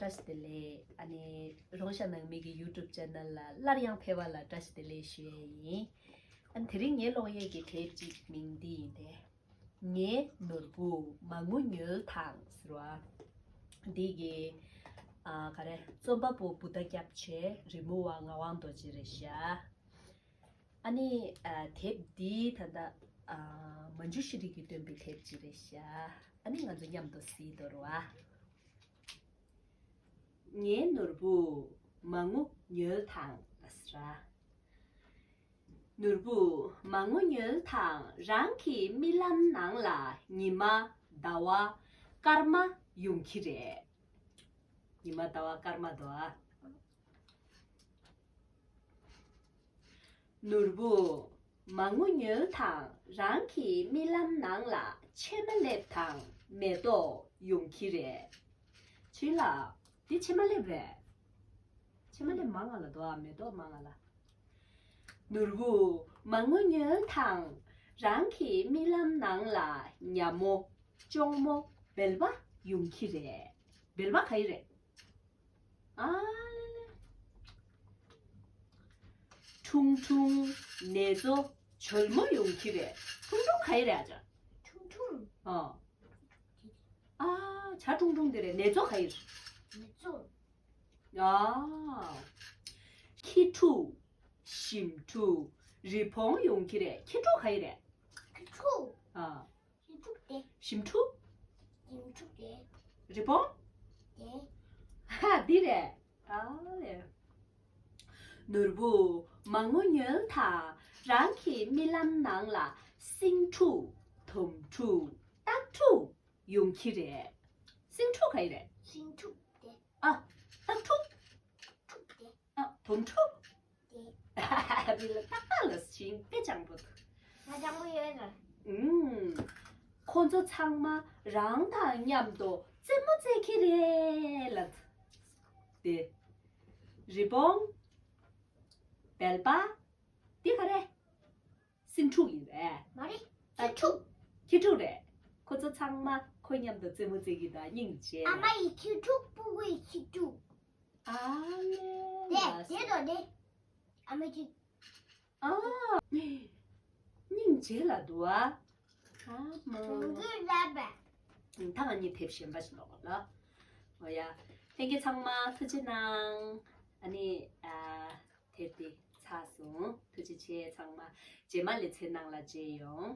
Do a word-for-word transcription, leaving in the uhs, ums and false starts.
བཀྲ་ཤིས་བདེ་ལེགས། ཨ་ནི་རོང་ཤ་ནང་མི་གི་YouTube channel ལ་སླར་ཡང་ཕེབས་པ་ལ་བཀྲ་ཤིས་བདེ་ལེགས་ཞུ་ཡས་ཡིན། ཨ་ནི་དེ་རིང་ངའི་ཀློག་ཡས་ཀྱི་དེབ་ཅིག་མིང་འདི་ཡིན་ཏེ། ངའི་ནོར་བུ་མ་དངུལ་ཉོལ་དང་ཟེར་བ། འདི་གི་ཨ་ག་རེ་རྩོམ་པ་པོ་བུ་ད་སྐྱབས་ཆེ། རི་མོ་བ་ངག་དབང་རྡོ་རྗེ་རེད་ཤག། ཨ་ནི་ཨ་དེབ་འདི་ད་ལྟ་ཨ་མན་ཇུ་ཤི་རི་གིས་བཏོན་པའི་དེབ་ཅིག་རེད་ཤག། ཨ་ནི་ང་ཚོ་མཉམ་དུ་གཟིགས་དོ་རུ་ཨ། ངའི་ནོར་བུ་མ་དངུལ་ཉོལ་དང་ལ་ཟེར། ནོར་བུ་མ་དངུལ་ཉོལ་དང་། རང་གི་རྨི་ལམ་ནང་ལ་ཉི་མ་ཟླ་བ་སྐར་མ་ཡོང་གི་རེད། ཉི་མ་ཟླ་བ་སྐར་མ་དོ་ཨ། ནོར་བུ་མ་དངུལ་ཉོལ་དང་། རང་གི་རྨི་ལམ་ནང་ལ་ཕྱེ་མ་ལེབ་དང་མེ་ཏོག་ཡོང་གི་རེད། ཕྱི་ལ། འདི་ཕྱེ་མ་ལེབ་རེད། ཕྱེ་མ་ལེབ་མང་ང་ལ་དོ་ཨ། མེ་ཏོག་མང་ང་ལ། ནོར་བུ་མ་དངུལ་ཉོལ་དང་། རང་གི་རྨི་ལམ་ནང་ལ་ཉ་མོ་ཅོག་མོ་སྦལ་པ་ཡོང་གི་རེད། སྦལ་པ་ག་ཡི་རེད། ཨ་ལེ་ལེ། ཁྲུང་ཁྲུང་ནེ་ཙོ་འཇོལ་མོ་ཡོང་གི་རེད། ཁྲུང་ཁྲུང་ག་ཡི་རེད་ཨ་ཅག། ཁྲུང་ཁྲུང་། ཨ། ཨ་ཇ་ཁྲུང་ཁྲུང་དེ་རེད། ནེ་ཙོ་ག་ཡི་རེད། ནེ་ཙོ། ཨ། ཁྱི་ཕྲུག་ཞིམ་ཕྲུག་རི་བོང་ཡོང་གི་རེད། ཁྱི་ཕྲུག་ག་ཡི་རེད། ཁྱི་ཕྲུག་ཨ། ཞིམ་ཕྲུག་དེ། ཞིམ་ཕྲུག་ཞིམ་ཕྲུག་དེ། རི་བོང་། དེ། ཧ་འདི་རེད། ཨ་ལེ། ནོར་བུ་མ་དངུལ་ཉོལ་དང་། རང་གི་རྨི་ལམ་ནང་ལ་སེང་ཕྲུག་དོམ་ཕྲུག་སྟག་ཕྲུག་ཡོང་གི་རེད། སེང་ཕྲུག་ག་ཡི་རེད། སེང་ཕྲུག་དེ། ཨ། སྟག་ཕྲུག་ཕྲུག་དེ། ཨ། དོམ་ཕྲུག་དེ། རི་ལ་ཏག་ཏག་ལ་ཞིང་དཔེ་སྤྱང་པོ་འདུག་ང་སྤྱང་པོ་ཡོད་ར། ཨུམ། ཁོ་ཚོ་ཚང་མ་རང་དང་མཉམ་དུ་རྩེད་མོ་རྩེ་གི་རེད་ལ། དེ། རི་བོང་། སྦལ་པ། དེ་ག་རེ། སེང་ཕྲུག་ཡིན་པས། མ་རེད། ཁྱི་ཕྲུག་ཁྱི་ཕྲུག་རེད། ཁོ་ཚོ་ཚང་མ་ཁོ་མཉམ་དུ་རྩེད་མོ་རྩེ་གི་དང་སྙིང་རྗེ། ཨ་མ་ཡི་ཁྱི་ཕྲུག་སྤུ་གུ་ཡི་ཁྱི་ཕྲུག་ཨ་ལེ། དེ་ལ་དེ་དོ་དེ། ཨ་མ་ཁྱི། ཨ། སྙིང་རྗེ་ལ་འདུག་ཨ། ཨ་མ། གྲོང་ཁྱེར་ལ་བས། ད་ང་གཉིས་དེབ་གཞན་པ་ཞིག་ཀློག་གོ་ལ། འོ་ཡ། ལྷན་རྒྱས་ཚང་མ་ཐུགས་རྗེ་གནང་། ཨ་ནི་ཨ། དེབ་དེ་ཚར་སོང་། ཐུགས་རྗེ་ཆེ་ཚང་མ། རྗེས་མ་ལེ་ཚན་ནང་ལ་མཇལ་ཡོང་།